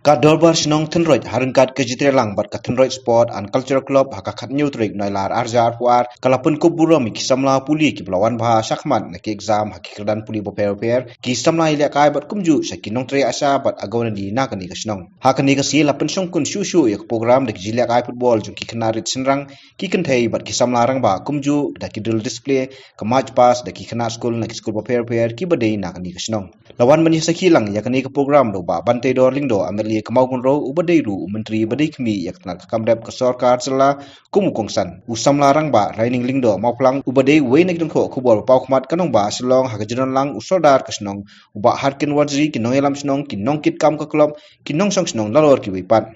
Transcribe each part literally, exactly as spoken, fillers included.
Ka Dorbar Shnong Thynroit ha ryngkat ka Jitrelang bad ka Thynroit Sport and Cultural Club ha ka khatnyiw tarik Nailar arhajar arphew ar ka la pynkup burom ïa ki samla pule kiba la wan bha shakhmat na ki exam ha ki kyrdan pule bapher bapher, ki samla ïalehkai bad kumjuh sha ki nongtrei asha bad agonadi na kane ka shnong. Ha kane ka sngi la pynshongkun shuh shuh ïa ka program da ki jingïalehkai football jong ki khynnah rit shynrang, ki kynthei bad ki samla rangbah kumjuh da ki drill display, ka march past da ki khynnah skul na ki skul bapher bapher kiba dei na kane ka shnong. La wan ban ïasakhi lang ïa kane ka program da u Bah Banteidor Lyngdoh, M L A ka Mawkynrew, uba dei ruh u Myntri ba dei kmie ïa ka tnat ka kam rep ka sorkar jylla kum u kongsan, u samla rangbah Raining Lyngdoh Mawphlang, uba dei uwei na ki nongthoh khubor ba paw khmat ka nongbah Shillong ha ka jingdon lang u sordar ka shnong, u Bah Harkin Warjri, ki nongïalam shnong, ki nongkitkam ka club, ki nongshong shnong nalor kiwei pat.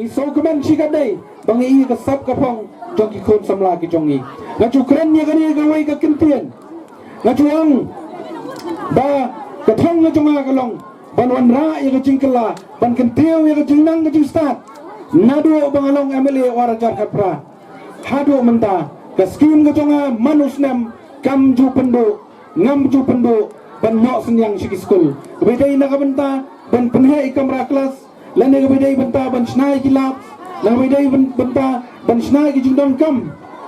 Ngi sngewkmen shikatdei ba ngi ïoh ka sap ka phong jong ki khun samla ki jong ngi. Nga ju kren ïa kane kawei ka kyntien. Nga ju ong ba ka thong ka jong nga ka long ban wanrah ïa ka jingkylla, ban kyntiew ïa ka jingnang ka jingstad. Naduh ba nga long M L A ar hajar khatphra haduh mynta, ka skim ka jong nga man u snem kam ju pynduh, ngam ju pynduh ban noh synñiang sha ki skul. Kaba dei na ka bynta ban pynheh ïa ki kamra klas, lane kaba dei bynta ban shna ïa ki lab, lane kaba dei byn-, bynta ban shna ïa ki jingdonkam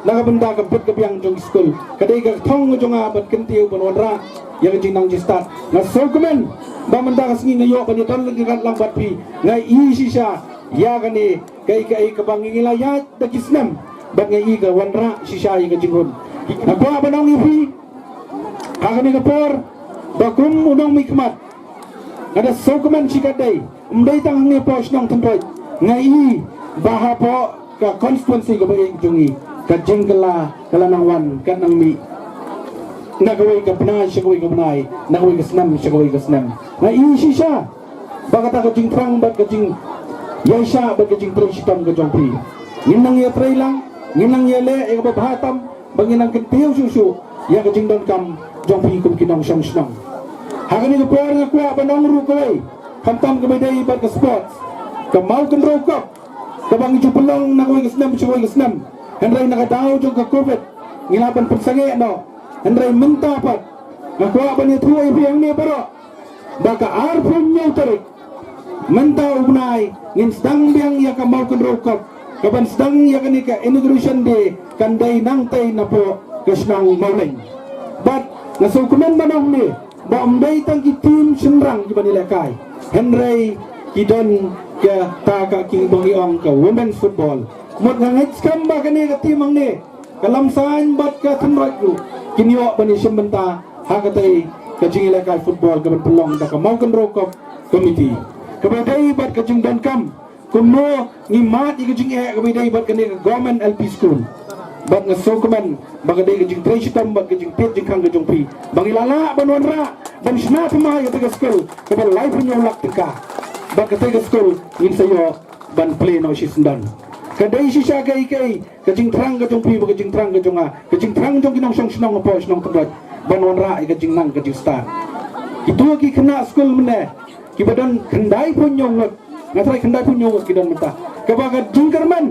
na ka bynta ka bit ka biang jong ki skul. Ka dei ka thong ka jong nga ban kyntiew ban wanrah ïa ka jingnang jingstad. Nga sngewkmen ba mynta ka sngi nga ïoh ban ïadon ryngkat lang bad phi. Nga ïohi shisha ïa kane kaei kaei kaba ngi la ïaid da ki snem bad nga ïohi ka wanrah shisha ïa ka jinghun. Nga kwah ban ong ïa phi ha kane ka por ba kum u nongmihkhmat, nga da sngewkmen shikatdei, ym dei tang hangne hapoh shnong Thynroit, nga ïohi ba hapoh ka constituency kaba ïeit jong ngi, ka jingkylla ka la nang wan ka nang mih na kawei ka bnai sha kawei ka bnai, na kawei ka snem sha kawei ka snem. Nga ïohi shisha ba kata ka jingthrang bad ka jingïaishah bad ka jingtrei shitom ka jong phi. Ngin nang ïatrei lang, ngin nang ïaleh ïa kaba bha tam, ba ngin nang kyntiew shuh shuh ïa ka jingdonkam jong phi kum ki nongshong shnong. Ha kane ka por nga kwah ban ong ruh kawei, khamtam kaba dei bad ka sports, ka Mawkynrew Cup, kaba ngi ju pynlong na kawei ka snem sha kawei ka snem. Hynrei na ka daw jong ka covid ngi lah ban pynsangeh noh. Hynrei mynta pat nga kwah ban ïathuh ïa phi hangne baroh ba ka arphew hynñiew tarik mynta u bnai ngin sdang biang ïa ka Mawkynrew Cup, kaban sdang ïa kane ka inauguration day kan dei nangtei napoh ka shnong Mawleng. Bad nga sngewkmen ban ong ne ba ym dei tang ki team shynrang kiban ïalehkai, hynrei ki don kata ka, kiba ngi ong ka women's football. Mut nga ngeit skhem ba kane ka team hangne, ka Lamsain bad ka Thynroit ruh, kin ïoh ban ïashim bynta ha katei ka jingïalehkai football kaban pynlong da ka Mawkynrew Cup Committee. Kaba dei bad ka jingdonkam kumno ngi mad ïa ka jingeh kaba dei bad kane ka Government L P School. Bad nga sngewkmen ba ka dei ka jingtrei shitom bad ka jingpeit jingkhang ka jong phi ba ngi la lah ban wanrah ban shna thymmai ïa katei ka skul kaba laiphew hynñiew lak tyngka. Bad katei ka skul ngin sa ïoh ban plie noh shisyndon. Ka dei shisha kaei kaei ka jingthrang ka jong phi bad ka jingthrang ka jong nga, ka jingthrang jong ki nongshong shnong hapoh shnong Thynroit ban wanrah ïa ka jingnang ka jingstad. Kito ki khynnah skul mynne kiba don khyndaiphew hynñiew ngut, nga tharai khyndaiphew hynñiew ngut ki don mynta, kaba ka jingkyrmen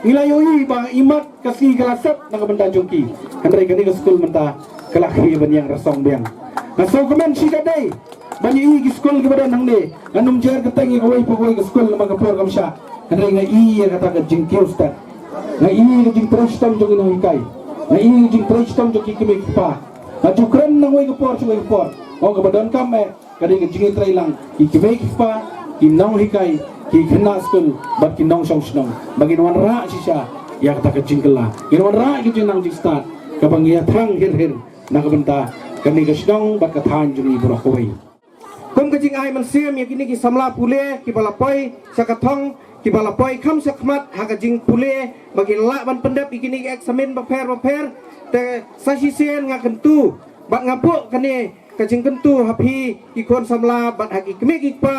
ngi la ïohi ba imat ka sngi ka la sep na ka bynta jong ki. Hynrei kane ka skul mynta ka la khie ban ïeng rasong biang. Nga sngewkmen shikatdei ban ïohi ki skul kiba don hangne. Ngan ym jer kyrteng ïa kawei pa kawei ka skul namar ka por kam shah. Hynrei nga ïohi ïa kata ka jingkiew stad, nga ïohi ïa ka jingtrei shitom jong ki nonghikai, nga ïohi ïa ka jingtrei shitom jong ki kmie ki kpa. Nga ju kren na kawei ka por sha kawei ka por, nga ong kaba donkam eh ka dei ka jingïatreilang ki kmie ki kpa, ki nonghikai, ki khynnah skul bad ki nongshong shnong ba ngin wanrah shisha ïa kata ka jingkylla, ngin wanrah ïa ka jingnang jingstad kaba ngi ïathrang hir hir na ka bynta kane ka shnong bad ka thaiñ jong ngi baroh kawei. Kum ka jingai mynsiem ïa kine ki samla pule kiba la poi sha ka thong kiba la poi kham shakhmat ha ka jingpule ba ki lah ban pyndep ïa kine ki eksamin bapher bapher. Te sa shisien nga kyntu bad nga buh kane ka jingkyntu ha phi ki khun samla bad ha ki kmie ki kpa,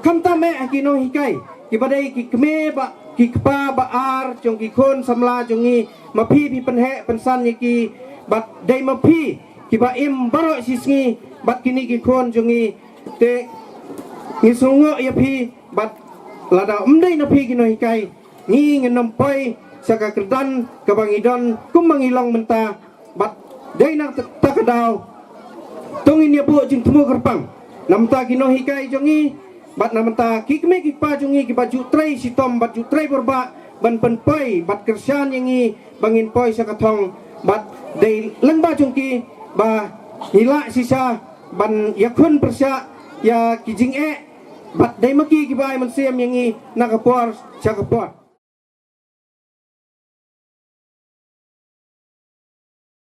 khamtam eh ha ki nonghikai kiba dei ki kmie ba ki kpa ba ar jong ki khun samla jong ngi, ma phi phi pynheh pynsan ïa ki bad dei ma phi kiba im baroh shi sngi bad kine ki khun jong ngi. Te ngi sngewnguh ïa phi bad lada ym dei na phi ki nonghikai, ngi ngin ym poi sha ka kyrdan kaba ngi don kumba ngi long mynta. Bad dei na kata ka daw to ngin ïa buh jingthmu kyrpang na bynta ki nonghikai jong ngi bad na bynta ki kmie ki kpa jong ngi kiba ju trei shitom bad ju trei bor bha ban pynpoi bad kyrshan ïa ngi ba ngin poi sha ka thong. Bad dei lyngba jong ki ba ngi lah shisha ban ïakhun pyrshah ïa ki jingeh bad dei ma ki kiba ai mynsiem ïa ngi na ka por sha ka por.